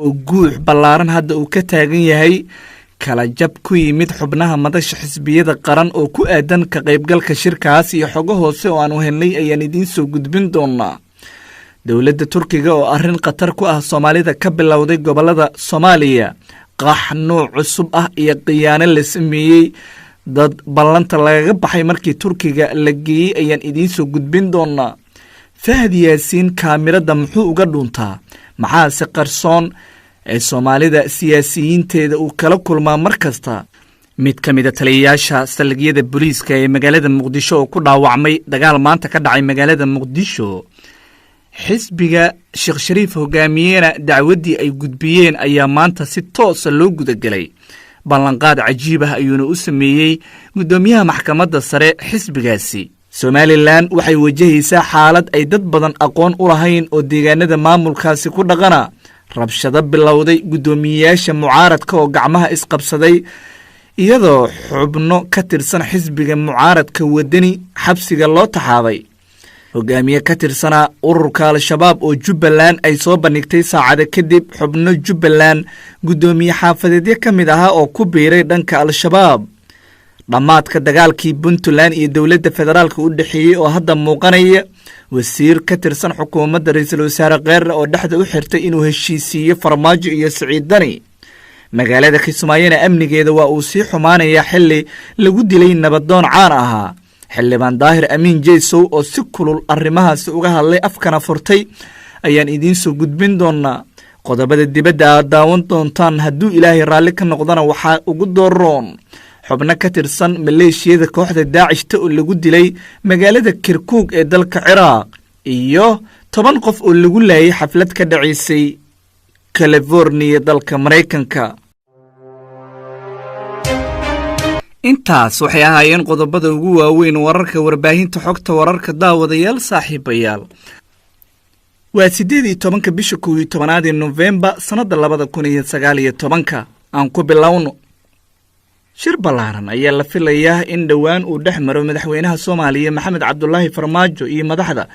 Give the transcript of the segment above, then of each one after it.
Oo guux ballaaran hadda uu ka taagan yahay kala jab ku yimid xubnaha Madasha Xisbiyada Qaran oo ku aadan ka qaybgalka shirkaas iyo xogo hoose oo aanu helnay ayaan idiin soo gudbin doonaa. Dowladda Turkiga oo arrin khatar ku ah Soomaalida ka bilowday gobollada Soomaaliya, qax nuuc cusub ah iyo khiyaano la sameeyey, dad ballanta lagaga baxay markii Turkiga la geeyey ayaan idiin soo gudbin doonaa. Fahad Yaasiin kaamirada muxuu uga dhuuntaa? Maxaase qarsoon ee Soomaalida siyaasiyiinteeda uu kala kulmaa mar kasta? Mid ka mida taliyayaasha saldhigyada booliiska ee magaalada Muqdisho oo ku dhaawacmay dagaal maanta ka dhacay magaalada Muqdisho. Xisbiga Sheekh Shariif hogaamiyena dacwaddii ay gudbiyeen ayaa maanta si toosa loo gudagelay. Ballanqaad cajiib ah ayuuna u sameeyey guddoomiyaha Maxkamadda Sare xisbigaasi. Somaliland waxay wajahaysaa xaalad ay dad badan aqoon u lahayn oo deegaanada maamulkaasi ku dhaqana. Rabshado bilowday, guddoomiyeyaasha mucaaradka oo gacmaha isqabsaday, iyadoo xubno ka tirsan xisbiga mucaaradka Wadani xabsiga loo taxaabay. Hogaamiye ka tirsanaa ururka Al-Shabaab oo Jubbaland ay soo bandhigtay saacada kadib. Xubno Jubbaland guddoomiye xaafadeedyo ka mid ahaa oo ku biiray dhanka Al-Shabaab. Dhammaadka dagaalkii Puntland iyo dowladda federaalka u dhexeeyey oo hadda muuqanaya. Wasiir ka tirsan xukuumadda ra-iisul wasaare Kheere oo dhexda u xirtay inuu heshiisiiyo Farmaajo iyo Siciid Dani. Magaalada Kismaayona amnigeeda waa uu sii xumaanayaa xilli lagu dilay nabadoon caan ahaa. Xildhibaan Daahir Amiin Jeesow oo si kulul arrimahaasi uga hadlay, afkana furtay, ayaan idiin soo gudbin doonaa. Qodobada dibadda aad daawan doontaan hadduu Ilaahay raalli ka noqdana waxaa ugu dooroon xubno ka tirsan maleeshiyada kooxda Daacishta oo lagu dilay magaalada Kirkuug ee dalka Ciraaq iyo 10 qof oo lagu laayay xaflad ka dhacaysay Californiya, dalka Maraykanka. Intaas waxay ahaayeen qodobada ugu waaweyn wararka warbaahinta Xogta Wararka. Daawadayaal, saaxiibayaal, waa 18-ka bisha 11aad ee Nofembar, sannadda 2019-ka. Aan ku bilowno. Shir ballaaran ayaa la filayaa in dhowaan uu dhex maro madaxweynaha Soomaaliya Maxamed Cabdulaahi Farmaajo iyo madaxda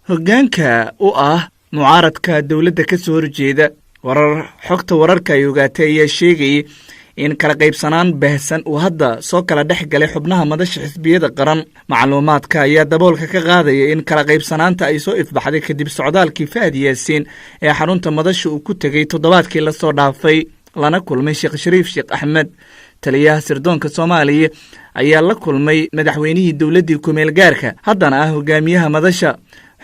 hoggaanka u ah mucaaradka dowladda ka soo horjeeda. Warar Xogta Wararka ay ogaatay ayaa sheegayay in kala qaybsanaan baahsan uu hadda soo kala dhex galay xubnaha Madasha Xisbiyada Qaran. Macluumaadka ayaa daboolka ka qaadaya in kala qaybsanaanta ay soo ifbaxday kadib socdaalkii Fahad Yaasiin ee xarunta madasha uu ku tegey toddobaadkii lasoo dhaafay, lana kulmay Sheekh Shariif Sheekh Axmed. Taliyaha sirdoonka Soomaaliya ayaa la kulmay madaxweynihii dowladdii kumeel gaarka, haddana ah hogaamiyaha madasha.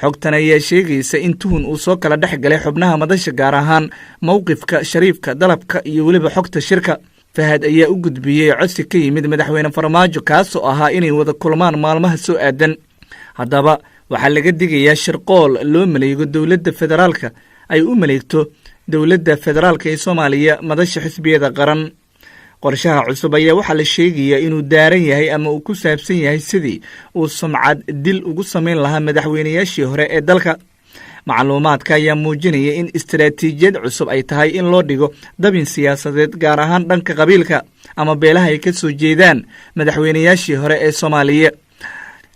Xogtan ayaa sheegaysa in tuhun uu soo kala dhex galay xubnaha madasha, gaar ahaan mowqifka Shariifka, dalabka iyo weliba xogta shirka. Fahad ayaa u gudbiyey codsi ka yimid madaxweyne Farmaajo, kaasoo ahaa inay wada kulmaan maalmaha soo aadan. Haddaba waxaa laga digayaa shirqool loo maleego dowladda federaalka, ay u maleegto dowladda federaalka ee Soomaaliya Madasha Xisbiyada Qaran. Qorshaha cusub ayaa waxaa la sheegayaa inuu daaran yahay ama uu ku saabsan yahay sidii uu sumcad dil ugu samayn lahaa madaxweynayaashii hore ee dalka. Macluumaadka ayaa muujinaya in istaraatiijiyad cusub ay tahay in loo dhigo dabin siyaasadeed, gaar ahaan dhanka qabiilka ama beelaha ay ka soo jeedaan madaxweynayaashii hore ee Soomaaliya.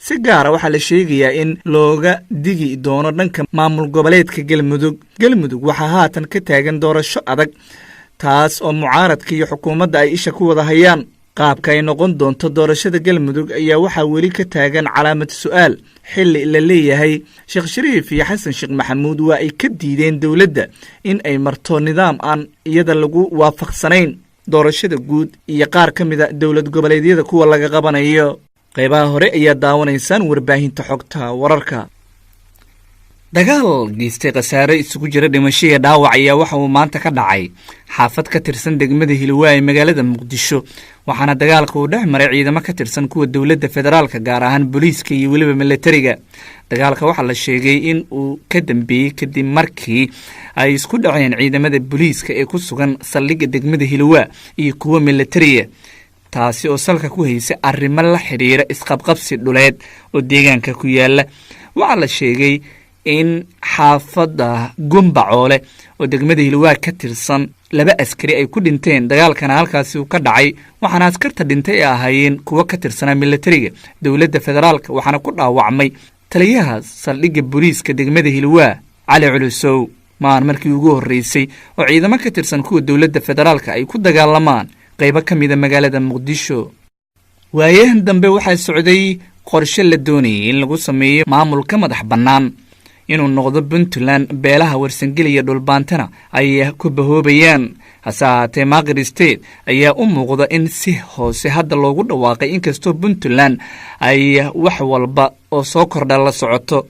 Si gaara waxaa la sheegayaa in looga digi doono dhanka maamul goboleedka Galmudug. Galmudug waxaa haatan ka taagan doorasho adag, taas oo mucaaradka iyo xukuumadda ay isha ku wada hayaan. Qaabka ay noqon doonto doorashada Galmudug ayaa waxaa weli ka taagan calaamad su'aal, xilli la leeyahay Sheekh Shariif iyo Xasan Sheekh Maxamuud waa ay ka diideen dowladda in ay marto nidaam aan iyada lagu waafaqsanayn doorashada guud iyo qaar ka mida dowlad goboleedyada kuwa laga qabanayo. Qaybaha hore ayaa daawanaysaan warbaahinta Xogta Wararka. Dagaal geystay khasaare isugu jira dhimasho iyo dhaawac ayaa waxa uu maanta ka dhacay xaafad ka tirsan degmada Hilwaa ee magaalada Muqdisho, waxaana dagaalka uu dhex maray ciidamo ka tirsan kuwa dowladda federaalka, gaar ahaan booliiska iyo weliba milatariga. Dagaalka waxaa la sheegay in uu ka dambeeyey kadib markii ay isku dhaceen ciidamada booliiska ee ku sugan saldhigga degmada Hilwaa iyo kuwa milatariga, taasi oo salka ku haysa arrimo la xidhiira isqabqabsi dhuleed oo deegaanka ku yaala. Waxaa la sheegay in xaafadda Gumbacoole oo degmada Hilwaa ka tirsan laba askari ay ku dhinteen dagaalkana halkaasi uu ka dhacay, waxaana askarta dhintay ay ahaayeen kuwo ka tirsanaa milatariga dowladda federaalka, waxaana ku dhaawacmay taliyaha saldhigga booliiska degmada Hilwaa, Cali Culusow. Maan markii ugu horreysay oo ciidamo ka tirsan kuwa dowladda federaalka ay ku dagaalamaan qaybo ka mida magaalada Muqdisho. Waayahan dambe waxaa socday qorshe la doonayay in lagu sameeyo maamulka madax bannaan inuu noqdo Puntland, beelaha Warsangeliya Dhulbaantana ay ku bahoobayaan. Hase ahaatee, Maaqir State ayaa u muuqda in si hoose hadda loogu dhawaaqay, inkastoo Puntland ay wax walba oo soo kordha la socoto.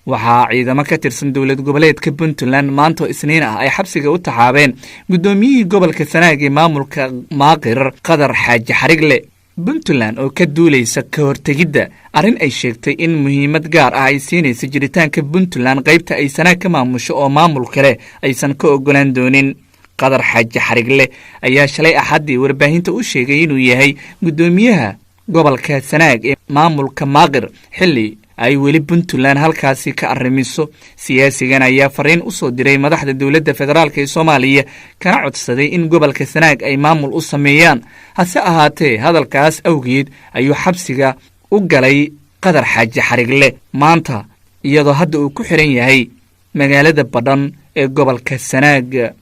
Waxaa ciidamo ka tirsan dowlad goboleedka Puntland maanta Isniin ah ay xabsiga u taxaabeen guddoomiyihii gobolka Sanaag ee maamulka Maaqir, Qadar Xaaji Xarigle. Puntland oo ka duulaysa ka hortegidda arrin ay sheegtay in muhiimad gaar ah ay siinaysa jiritaanka Puntland, qaybta ay Sanaag ka maamusho oo maamul kale aysan ka ogolaan doonin. Qadar Xaaji Xarigle ayaa shalay Axaddii warbaahinta u sheegay inuu yahay guddoomiyaha gobolka Sanaag ee maamulka Maaqir, xilli ay weli Puntland halkaasi ka arrimiso. Siyaasigan ayaa fariin u soo diray madaxda dowladda federaalk ee Soomaaliya, kana codsaday in gobolka Sanaag ay maamul u sameeyaan. Hase ahaatee, hadalkaas awgeed ayuu xabsiga u galay Qadar Xaaji Xarigle maanta, iyadoo hadda uu ku xiran yahay magaalada Badhan ee gobolka Sanaag.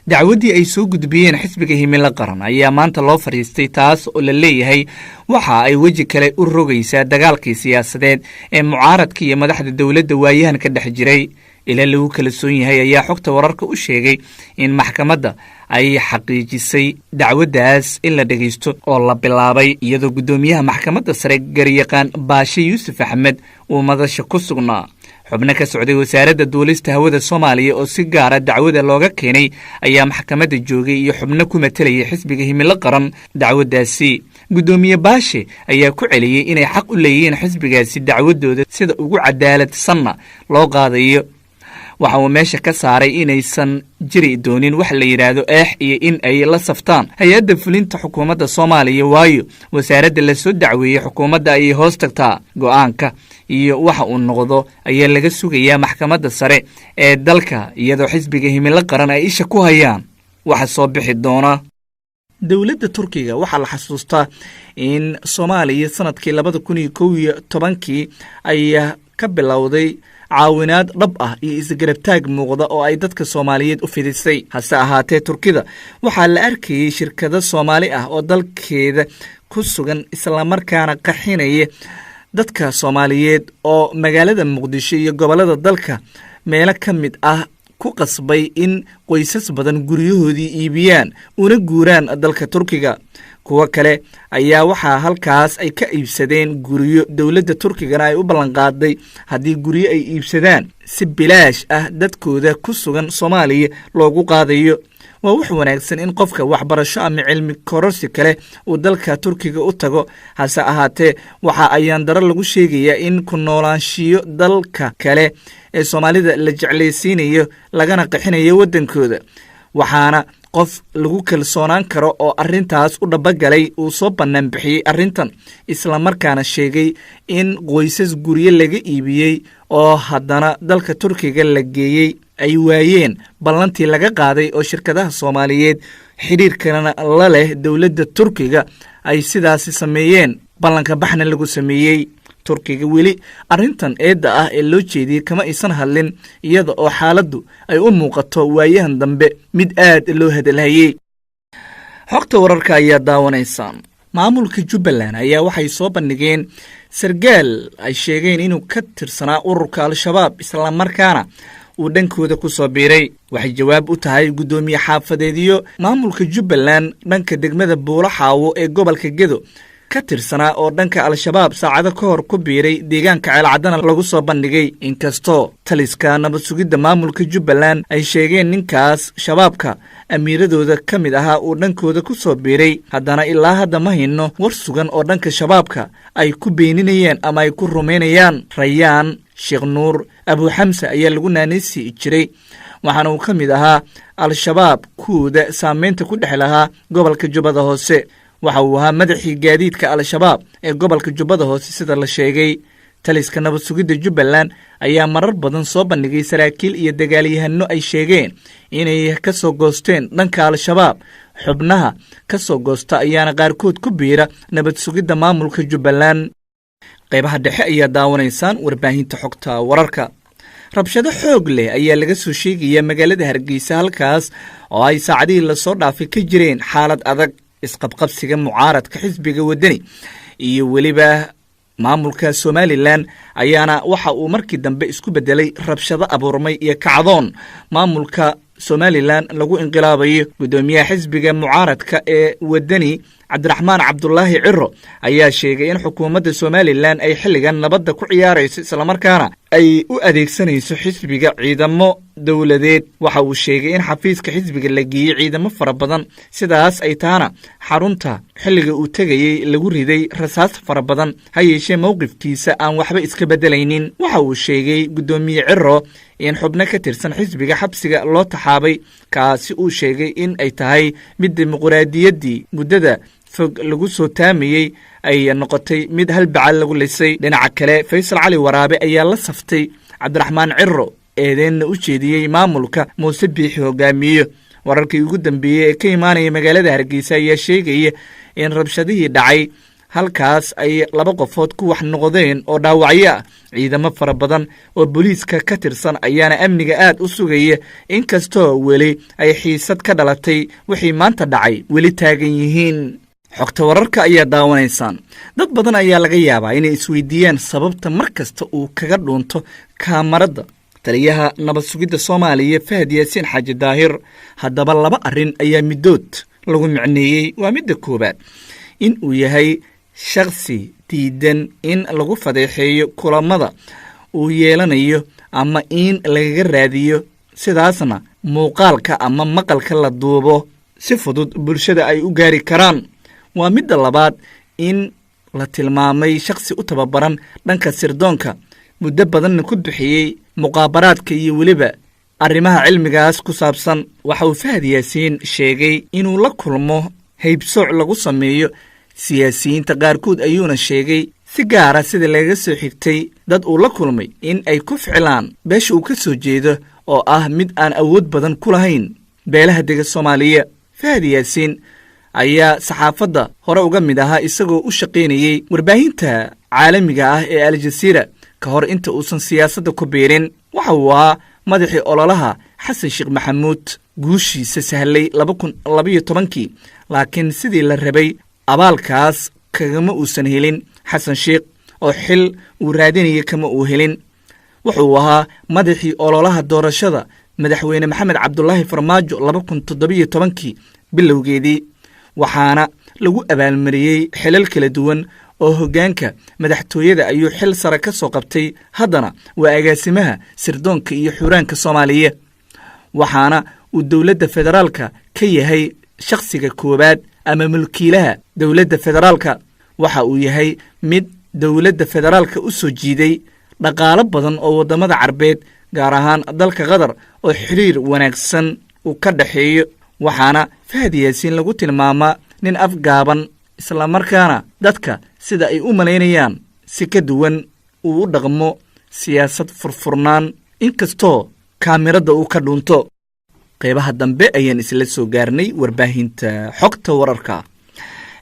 Dacwaddii ay soo gudbiyeen xisbiga Himilo Qaran ayaa maanta loo fadhiistay, taas oo la leeyahay waxa ay weji kale u rogaysaa dagaalkii siyaasadeed ee mucaaradka iyo madaxda dowladda waayahan ka dhex jiray. Ila lagu kalsoon yahay ayaa xogta wararka u sheegay in maxkamadda ay xaqiijisay dacwaddaas in la dhegaysto oo la bilaabay, iyadoo guddoomiyaha maxkamadda sare, garyaqaan Baashe Yuusuf Axmed, uu madasha ku sugnaa. Xubno ka socday Wasaaradda Duulista Hawada Soomaaliya oo si gaara dacwada looga keenay ayaa maxkamadda joogay, iyo xubno ku matalayay xisbiga Himilo Qaran dacwaddaasi. Guddoomiye Baashe ayaa ku celiyey inay xaq u leeyihiin xisbigaasi dacwadooda, sida ugu cadaaladsanna loo qaadayo. Waxa uu meesha ka saaray inaysan jiri doonin wax la yidhaahdo eex iyo in ay la saftaan hay-adda fulinta xukuumadda Soomaaliya, waayo wasaaradda lasoo dacweeyey xukuumadda ayay hoos tagtaa. Go'aanka iyo waxa uu noqdo ayaa laga sugayaa maxkamadda sare ee dalka, iyadoo xisbiga Himilo Qaran ay isha ku hayaan waxa soo bixi doona. Dowladda Turkiga waxaa la xasuustaa in Soomaaliya sanadkii 2011-kii ay ka bilowday caawinaad dhab ah iyo isgarabtaag muuqda oo ay dadka Soomaaliyeed u fidisay. Hase ahaatee, Turkida waxaa la arkayey shirkado Soomaali ah oo dalkeeda ku sugan, islamarkaana qaxinaya dadka Soomaaliyeed oo magaalada Muqdisho iyo gobollada dalka meelo ka mid ah ku qasbay in qoysas badan guryahoodii iibiyaan una guuraan dalka Turkiga. Kuwo kale ayaa waxaa halkaas ay ka iibsadeen guryo, dowladda Turkigana ay u ballanqaaday haddii guryo ay iibsadaan si bilaash ah dadkooda ku sugan Soomaaliya loogu qaadayo. Waa wax wanaagsan in qofka waxbarasho ama cilmi kororsi kale uu dalka Turkiga u tago. Hase ahaatee, waxa ayaan daro lagu sheegayaa in ku noolaanshiyo dalka kale ee Soomaalida la jeclaysiinayo, lagana qaxinayo waddankooda. Waxaana qof lagu kalsoonaan karo oo arrintaas u dhabagalay uu soo bannaan bixiyey arrintan, islamarkaana sheegay in qoysas guryo laga iibiyey oo haddana dalka Turkiga la geeyey ay waayeen ballantii laga qaaday, oo shirkadaha Soomaaliyeed xidhiirkana la leh dowladda Turkiga ay sidaasi sameeyeen, ballanka baxna lagu sameeyey. Turkiga weli arrintan eedda ah ee loo jeediyey kama aysan hadlin, iyada oo xaaladdu ay u muuqato waayahan dambe mid aad loo hadalhayey. Xogta wararka ayaa daawanaysaan. Maamulka Jubbaland ayaa waxay soo bandhigeen sargaal ay sheegeen inuu ka tirsanaa ururka Al-Shabaab, islamarkaana uu dhankooda ku soo biiray. Waxay jawaab u tahay guddoomiye xaafadeedyo maamulka Jubbaland dhanka degmada Buulo Xaawo ee gobolka Gedo ka tirsanaa oo dhanka Al-Shabaab saacado ka hor ku biiray, deegaanka Ceelcaddana lagu soo bandhigay. Inkastoo taliska nabad sugidda maamulka Jubbaland ay sheegeen ninkaas Shabaabka amiiradooda ka mid ahaa uu dhankooda ku soo biiray, haddana ilaa hadda ma hayno war sugan oo dhanka Shabaabka ay ku beeninayeen ama ay ku rumaynayaan. Rayaan Sheekh Nuur Abuuxamse ayaa lagu naanaysi jiray, waxaana uu ka mid ahaa Al-Shabaab kuwooda saameynta ku dhex lahaa gobolka Jubbada Hoose. Waxa uu ahaa madaxii gaadiidka Al-Shabaab ee gobolka Jubbada Hoose, sida la sheegay. Taliska nabad sugidda Jubbaland ayaa marar badan soo bandhigay saraakiil iyo dagaalyahano ay sheegeen inay ka soo goosteen dhanka Al-Shabaab. Xubnaha ka soo goosta ayaana qaarkood ku biira nabad sugidda maamulka Jubbaland. Qaybaha dhexe ayaa daawanaysaan warbaahinta xogta wararka. Rabshado xoog leh ayaa laga soo sheegaya magaalada Hargeysa, halkaas oo ay saacadihii lasoo dhaafay ka jireen xaalad adag. Isqabqabsiga mucaaradka xisbiga Wadani iyo weliba maamulka Somalilan ayaana waxa uu markii dambe isku bedelay rabshado abuurmay iyo kacdoon maamulka Somalilan lagu inqilaabayo. Guddoomiyaha xisbiga mucaaradka ee Wadani, Cabdiraxmaan Cabdulaahi Ciro, ayaa sheegay in xukuumadda Somalilan ay xilligan nabadda ku ciyaarayso, islamarkaana ay u adeegsanayso xisbiga ciidamo dowladeed. Waxa uu sheegay in xafiiska xisbiga la geeyey ciidamo fara badan, sidaas ay tahana xarunta xilliga uu tegayey lagu riday rasaas fara badan, ha yeeshee mowqifkiisa aan waxba iska beddelaynin. Waxa uu sheegay guddoomiye Ciro in xubno ka tirsan xisbiga xabsiga loo taxaabay, kaasi uu sheegay in ay tahay mid dimuqraadiyaddii muddada fog lagu soo taamayey ay noqotay mid halbacal lagu lisay. Dhinaca kale, Faysal Cali Waraabe ayaa la saftay Cabdiraxmaan Ciro, eedeenna u jeediyey maamulka Muuse Biixi hogaamiyo. Wararkii ugu dambeeyey ee ka imaanaya magaalada Hargeysa ayaa sheegaya in rabshadihii dhacay halkaas ay laba qofood ku wax noqdeen oo dhaawacyo ah. Ciidamo fara badan oo booliiska ka tirsan ayaana amniga aad u sugaya, inkastoo weli ay xiisad ka dhalatay wixii maanta dhacay weli taagan yihiin. Xogta wararka ayaa daawanaysaan. Dad badan ayaa laga yaabaa inay isweydiiyaan sababta mar kasta uu kaga dhuunto kaamarada taliyaha nabad sugidda Soomaaliya, Fahad Yaasiin Xaaji Daahir. Haddaba laba arrin ayaa middood lagu micneeyey. Waa midda koowaad in uu yahay shakhsi diidan in lagu fadeexeeyo kulamada uu yeelanayo ama in lagaga raadiyo, sidaasna muuqaalka ama maqalka la duubo si fudud bulshada ay u gaari karaan. Waa midda labaad in la tilmaamay shakhsi u tababaran dhanka sirdoonka, muddo badanna ku bixiyey muqaabaraadka iyo weliba arrimaha cilmigaas ku saabsan. Waxa uu Fahad Yaasiin sheegay inuu la kulmo haybsooc lagu sameeyo siyaasiyiinta qaarkood, ayuuna sheegay si gaara sida lagaga soo xigtay dad uu la kulmay in ay ku ficlaan beesha uu ka soo jeedo oo ah mid aan awood badan ku lahayn beelaha dega Soomaaliya. Fahad Yaasiin ayaa saxaafadda hore uga mid ahaa, isagoo u shaqaynayey warbaahinta caalamiga ah ee Al-Jasiira ka hor inta uusan siyaasadda ku biirin. Waxa uu ahaa madaxii ololaha Xasan Sheekh Maxamuud guushiisa sahlay 2012-kii, laakiin sidii la rabay abaalkaas kagama uusan helin Xasan Sheekh oo xil uu raadinaya kama uu helin. Wuxuu ahaa madaxii ololaha doorashada madaxweyne Maxamed Cabdulaahi Farmaajo 2017-kii bilowgeedii, waxaana lagu abaalmariyey xilal kala duwan oo hoggaanka madaxtooyada ayuu xil sare ka soo qabtay. Haddana waa agaasimaha sirdoonka iyo xuraanka Soomaaliya, waxaana uu dowladda federaalka ka yahay shakhsiga koowaad ama mulkiilaha dowladda federaalka. Waxa uu yahay mid dowladda federaalka u soo jiiday dhaqaalo badan oo waddamada Carbeed, gaar ahaan dalka Qatar oo xiriir wanaagsan uu ka dhexeeyo. Waxaana Fahad Yaasiin lagu tilmaamaa nin afgaaban, islamarkaana dadka sida ay u malaynayaan si ka duwan uu u dhaqmo, siyaasad furfurnaan, inkastoo kaamirada uu ka dhuunto. Qaybaha dambe ayaan isla soo gaarnay warbaahinta xogta wararka.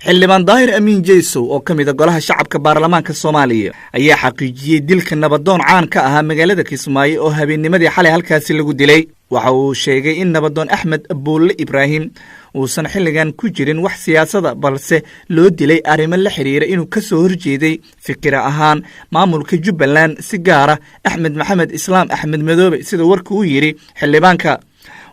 Xildhibaan Daahir Amiin Jeysow oo ka mid a golaha shacabka baarlamaanka Soomaaliya ayaa xaqiijiyey dilka nabadoon caan ka ahaa magaalada Kismaayo oo habeennimadii xalay halkaasi lagu dilay. Waxa uu sheegay in nabadoon Axmed Buulle Ibraahim uusan xilligan ku jirin wax siyaasada, balse loo dilay arrimo la xiriira inuu ka soo horjeeday fikira ahaan maamulka Jubbaland, si gaara Axmed Maxamed Islaam, Axmed Madoobe, sida warka uu yidhi xildhibaanka.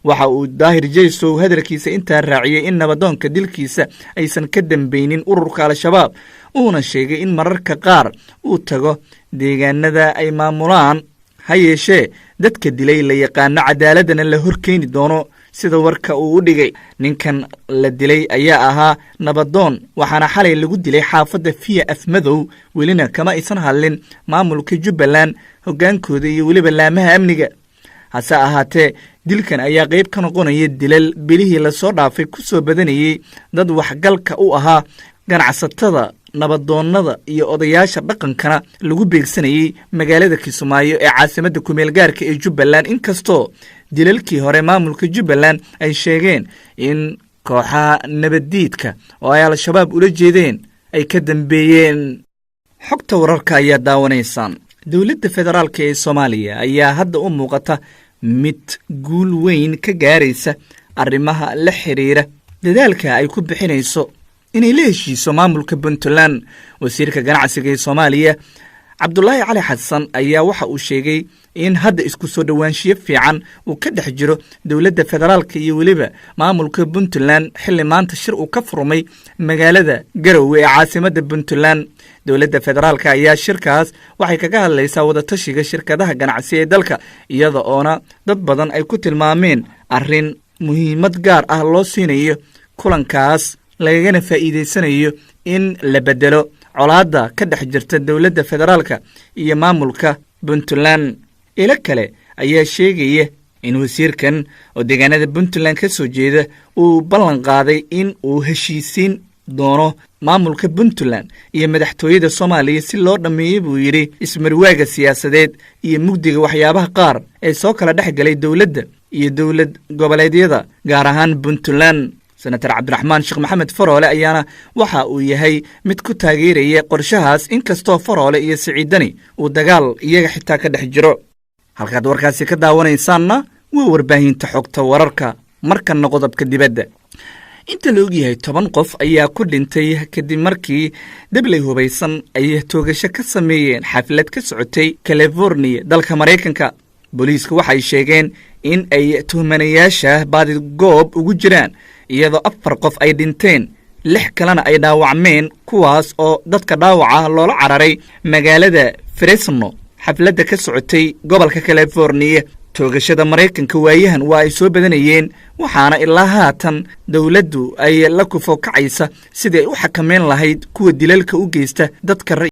Waxa uu Daahir Jeysow hadalkiisa intaa raaciyey in nabadoonka dilkiisa aysan ka dambeynin ururka Al-Shabaab, uuna sheegay in mararka qaar uu tago deegaanada ay maamulaan, ha yeeshee dadka dilay la yaqaano, cadaaladana la horkeeni doono, sida warka uu u dhigay. Ninkan la dilay ayaa ahaa nabadoon, waxaana xalay lagu dilay xaafadda Fiya Afmadow. Welina kama aysan hadlin maamulka Jubbaland hoggaankooda iyo weliba laamaha amniga. Hase ahaatee, dilkan ayaa qayb ka noqonaya dilal bilihii lasoo dhaafay ku soo badanayey dad waxgalka u ahaa ganacsatada, nabadoonnada iyo odayaasha dhaqankana lagu beegsanayey magaalada Kismaayo ee caasimadda kumeel gaarka ee Jubbaland, inkastoo dilalkii hore maamulka Jubbaland ay sheegeen in kooxaha nabaddiidka oo ay Al-Shabaab ula jeedeen ay ka dambeeyeen. Xogta wararka ayaa daawanaysaan. Dowladda federaalka ee Soomaaliya ayaa hadda u muuqata mid guul weyn ka gaaraysa arrimaha la xiriira dadaalka ay ku bixinayso inay la heshiiso maamulka Puntland. Wasiirka ganacsiga ee Soomaaliya, Cabdulaahi Cali Xasan, ayaa waxa uu sheegay in hadda isku soo dhowaanshiyo fiican uu ka dhex jiro dowladda federaalka iyo weliba maamulka Puntland, xilli maanta shir uu ka furmay magaalada Garowe ee caasimadda Puntland. Dowladda federaalka ayaa shirkaas waxay kaga hadlaysaa wadatashiga shirkadaha ganacsi ee dalka, iyada oona dad badan ay ku tilmaameen arrin muhiimad gaar ah loo siinayo kulankaas, lagagana faa'iidaysanayo in la bedelo colaadda ka dhex jirta dowladda federaalka iyo maamulka Puntland. Ilo kale ayaa sheegaya in wasiirkan oo deegaanada Puntland ka soo jeeda uu ballan qaaday in uu heshiisiin doono maamulka Puntland iyo madaxtooyada Soomaaliya, si loo dhammeeyo, buu yidhi, ismarwaaga siyaasadeed iyo mugdiga waxyaabaha qaar ee soo kala dhex galay dowladda iyo dowlad goboleedyada, gaar ahaan Puntland. Senator Cabdiraxmaan Sheekh Maxamed Faroole ayaana waxa uu yahay mid ku taageeraya qorshahaas, inkastoo Faroole iyo Siciidani uu dagaal iyaga xitaa ka dhex jiro. Halkaad warkaasi ka daawanaysaanna waa warbaahinta Xogta Wararka. Markanna qodobka dibadda. Inta la ogyahay 10 qof ayaa ku dhintay kadib markii dabley hubaysan ay toogasho ka sameeyeen xaflad ka socotay California, dalka Maraykanka. Booliiska waxay sheegeen in ay tuhmanayaasha baadigoob ugu jiraan, iyadoo afar qof ay dhinteen, lix kalena ay dhaawacmeen, kuwaas oo dadka dhaawaca loola cararay magaalada Fresno. Xafladda ka socotay gobolka Californiya. Toogashada Maraykanka waayahan waa ay soo badanayeen, waxaana ilaa haatan dowladdu ay la kufo kacaysa sidii ay u xakameyn lahayd kuwa dilalka u geysta dadka.